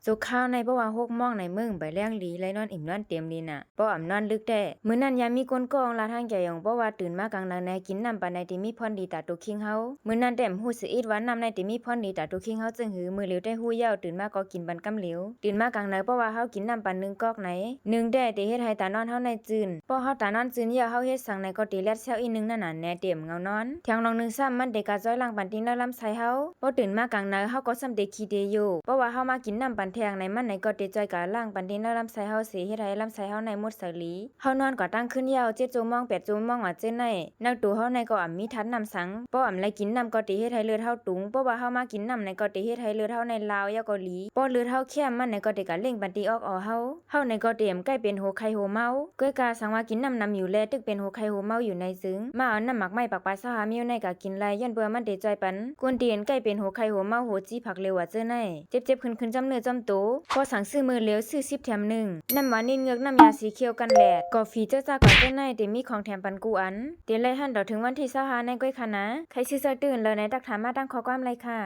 ໂຈກຄາວໃນ ເພາະວ່າຫົກໂມງໃນມື້ໃບແລ້ງລີ ໄດ້ນອນອີ່ມນອນເຕັມລີນະ ບໍ່ອຳນອນລຶກແທ້. ມື້ນັ້ນຍາມີກົນກໍອງລາທາງແກຢອງ ເພາະວ່າຕື່ນມາກາງໜາວແນ ກິນນ້ຳປານໃດ ເຕັມມີພອນດີຕາໂຕຄີງເຮົາ. ມື້ນັ້ນແຕ້ມຮູ້ສຶກອີກວ່ານ້ຳໃນເຕັມມີພອນດີຕາໂຕຄີງເຮົາ ເຊິ່ງຫື ມື້ຫຼຽວໄດ້ຮູ້ແລ້ວ ຕື່ນມາກໍກິນປານກຳຫຼຽວ. ຕື່ນມາກາງໜາວ ເພາະວ່າເຮົາກິນນ້ຳປານໜຶ່ງກອກໃນ ໜຶ່ງແດ່ເຕເຮັດໃຫ້ຕານອນເຮົາໃນຈື່ນ. ພໍເຮົາຕານອນຈື່ນແລ້ວ ເຮົາເຮັດສັງໃນກໍເຕແລດແຊວອີກໜຶ່ງນັ້ນນະແນ ເຕັມເຫງົານອນ. ທຽງລອງໜຶ່ງຊ້ຳ ມັນເຕກະຈ້ອຍລ້າງປານຕີນເລີກລຳໄສ້ເຮົາ. ພໍຕື່ນມາກາງໜາວ ເຮົາກໍຊ້ຳເຕຂີ້ເຕໂຢ ເພາະວ່າເຮົາມາກິນນ້ຳປານແທງໃນ ມັນໃນກໍເຕຈ້ອຍກະລ້າງປານຕີນເລີກລຳໄສ້ເຮົາເສ ເຮັດໃຫ້ລຳໄສ້ເຮົາໃນໝົດໃສລີ. ເຮົານອນກວ່າຕັ້ງຄືນຍາວ ເຈັດຊົ່ວໂມງ ແປດຊົ່ວໂມງວ່າເຈີໃນ ໃນໂຕເຮົາໃນກໍອຳມີທາດນ້ຳສັງ. ບໍ່ອຳໄລກິນນ້ຳກໍເຕເຮັດໃຫ້ເລືອດເຮົາຕຸງ ເພາະວ່າເຮົາມາກິນນ້ຳໃນກໍເຕເຮັດໃຫ້ເລືອດເຮົາໃນລາວ ແລ້ວກໍລີ. ພໍເລືອດເຮົາແຄມ ມັນໃນກໍເຕກະເລັ່ງປານຕີອອກອອກເຮົາ. ເຮົາໃນກໍເຕອຳໃກ້ເປັນຫົວໄຂ້ຫົວເມົາ. ກ້ວຍກາສັງວ່າກິນນ້ຳນຳຢູ່ແລ ຕຶກເປັນຫົວໄຂ້ຫົວເມົາຢູ່ໃນຈຶ່ງ ມາເອົານ້ຳໝາກໄມ້ປາກປາຊາວຫ້າມິ້ວໃນກະກິນໄລ ຍ້ອນເພື່ອມັນເຕຈ່ອຍປັນ ກົນຕີນໃກ້ເປັນຫົວໄຂ້ຫົວເມົາ ຫົວຈີ່ຜັກເລີວວ່າເຈີໃນ ເຈັບໆຂຶ້ນໆຈ້ຳເນື້ອຈ້ຳໂຕ. ພໍສັ່ງຊື້ມື້ຫຼຽວ ຊື້ສິບແຖມໜຶ່ງ ນ້ຳຫວານນິດເງືອກ ນ້ຳຢາສີຂຽວກັນແລດ ກາເຟເຈີຈາກວ່າເຈີໃນ ເຕມີຂອງແຖມປັນກູ່ອັນ. ເຕໄລ່ຫັ້ນຕໍ່ເຖິງວັນທີຊາວຫ້າໃນກ້ວຍຄະນາ. ໃຜຊື້ເຊິ່ງຕື່ນເລີຍໃນ ທັກຖາມມາທາງຂໍ້ຄວາມໄດ້ຄ່ະ.